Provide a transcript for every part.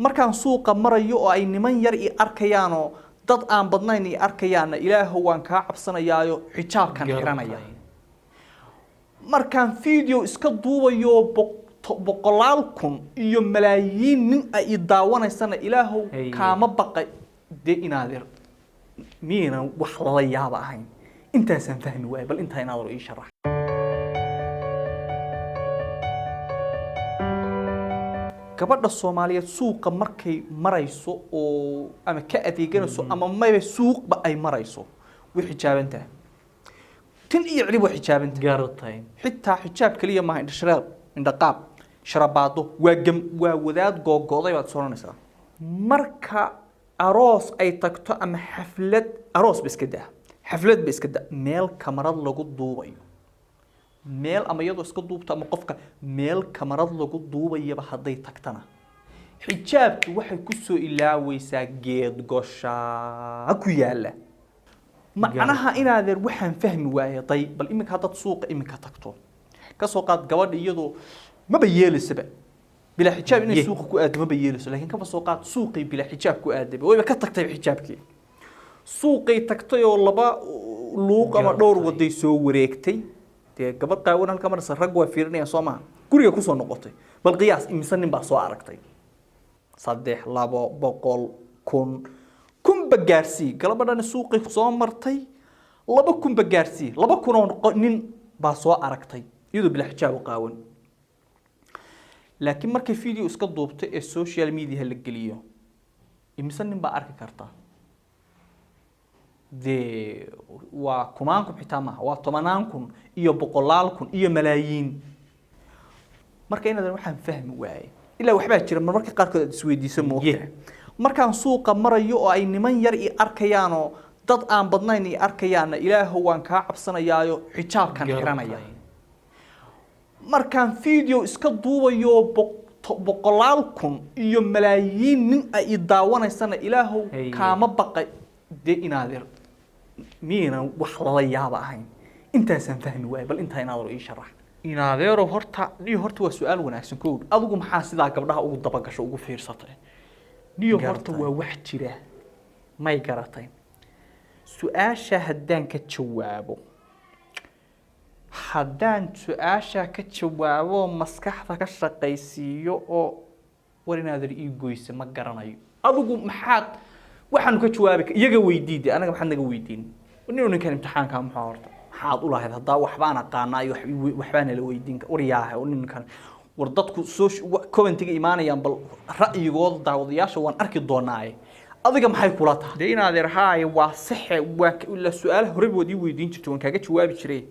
Markaan suuqa marayo oo ay niman yar i arkayaanoo dad aan badnayn i arkayaanna, Ilaahow waan kaa cabsanayaayo, xijaabkan xiranaya. Markaan video iska duubayo boqolaal kun iyo malaayiin nin ay i daawanaysana, Ilaahow kaama baqay. Dee inaadeer, miyaynan wax lala yaaba ahayn? Intaasaan fahmi waayay. Bal intaa inaadeer ii sharax. Gabadha Soomaaliyeed suuqa markay marayso oo ama ka adeeganayso ama mayba suuqba ay marayso, way xijaaban tahay, tin iyo cilib way xijaaban tahay. Xitaa xijaab kaliya maaha, indho shareer, indhaqaab, sharabaado, waa gam, waa wadaad googooday baad soranaysaa. Marka aroos ay tagto ama xaflad, aroos ba iska daa, xaflad ba iska daa, meel kamarad lagu duubayo, meel ama iyadoo iska duubto ama qofka meel kamarad lagu duubayaba hadday tagtana, xijaabki waxay ku soo ilaaweysaa geed goshaa ku yaala. Macnaha inaadeer, waxaan fahmi waayay day, bal iminka haddaad suuqa iminka tagto, ka soo qaad gabadha iyadoo maba yeelaysaba bilaa xijaab inay suuqa ku aado, maba yeelayso, laakiin kaba soo qaad suuqay bilaa xijaab ku aadayba, wayba ka tagtay xijaabkii, suuqay tagtay oo laba luuq ama dhowr waday soo wareegtay. Dee gabadh qaawan halka maraysa rag waa fiirinayaan, soo maha? Guriga kusoo noqotay. Bal qiyaas imise nin baa soo aragtay? 3, 2, 100, 1000, kunba gaarsii. Galabadhani suuqay soo martay, 2000ba gaarsii, 2000 oo nin baa soo aragtay iyadoo bilaa xijaab u qaawan. Laakiin markay video iska duubtay ee social media la geliyo, imise nin baa arki karta? Dee waa kumaan kun xitaa maaha, waa tobanaan kun iyo boqolaal kun iyo malaayiin. Marka inaadan waxaan fahmi waayay, ilaa waxbaa jira marmarka qaarkood aad isweydiiso, moogtahay? Markaan suuqa marayo oo ay niman yar i arkayaanoo dad aan badnayn i arkayaanna, Ilaahow waan kaa cabsanayaayo, xijaabkan xiranaya. Markaan video iska duubayo boqolaal kun iyo malaayiin nin ay i daawanaysana, Ilaahow kaama baqay. Dee inaadeer, miyaynan wax lala yaaba ahayn? Intaasaan fahmi waayay. Bal intaa inaadeer ii sharax. Inaadeero, horta niyo, horta waa su-aal wanaagsan. Kow, adigu maxaa sidaa gabdhaha ugu dabagasho, ugu fiirsatay, niyo? Horta waa wax jira, may garatay? Su-aasha haddaan ka jawaabo, haddaan su-aasha ka jawaabo, maskaxda ka shaqaysiiyo oo war inaadeer ii goysa, ma garanayo. Adigu maxaad waxaanu ka jawaabi iyaga weydiide, anaga maxaad naga weydiin? Ninu ninkan imtixaanka muxuu horta maxaad u lahayd? Haddaa waxbaan aqaanaa iyo waxbaana la weydiin war yaahay ninkan. War dadku soo commentiga imaanayaan, bal ra'yigooda daawadayaasha waan arki doonaaye, adiga maxay kula tahay? Dee inaadeer, haaye, waa saxe, waa ila su-aalaha horey waad ii weydiin jirtay, waan kaaga jawaabi jiray.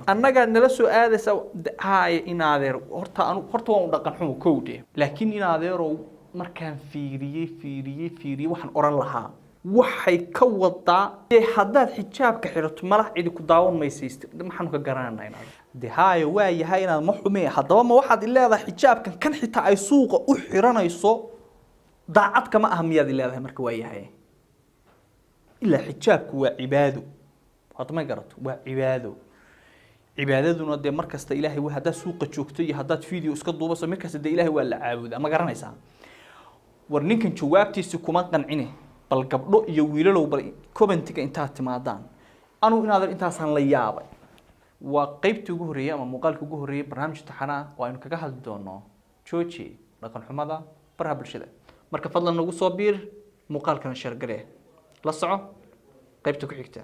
Annagaa nala soo aadaysa. Haaye inaadeer, horta anu horta waan u dhaqan xumo kowdhe, laakiin inaadeerow, markaan fiiriyey, fiiriyey, fiiriyey, waxaan oran lahaa waxay ka wadaa dee haddaad xijaabka xirato malax cidi ku daawan maysa. Maxaanu ka garananaa inaad de haaye waa yahay inaad ma xumee. Haddaba ma waxaad i leedahay xijaabkan kan xitaa ay suuqa u xiranayso daacad kama aha, miyaad i leedahay? Marka waa yahay, ilaa xijaabku waa cibaado hadda, ma garato? Waa cibaado. Cibaadaduna dee mar kasta Ilaahay haddaad suuqa joogto iyo haddaad video iska duubayso, mar kasta dee Ilaahay waa la caabudaa, ma garanaysaa? War ninkan jawaabtiisi kuma qancine. Bal gabdho iyo wiilalow, bal commentiga intaad timaadaan. Anu inaadan intaasaan la yaabay. Waa qeybtii ugu horreeyey ama muuqaalkii ugu horreeyey barnaamij taxana ah oo aynu kaga hadli doono jooji dhaqan xumada baraha bulshada. Marka fadlan nagu soo biir, muuqaalkana share garee, la soco qeybta ku xigta.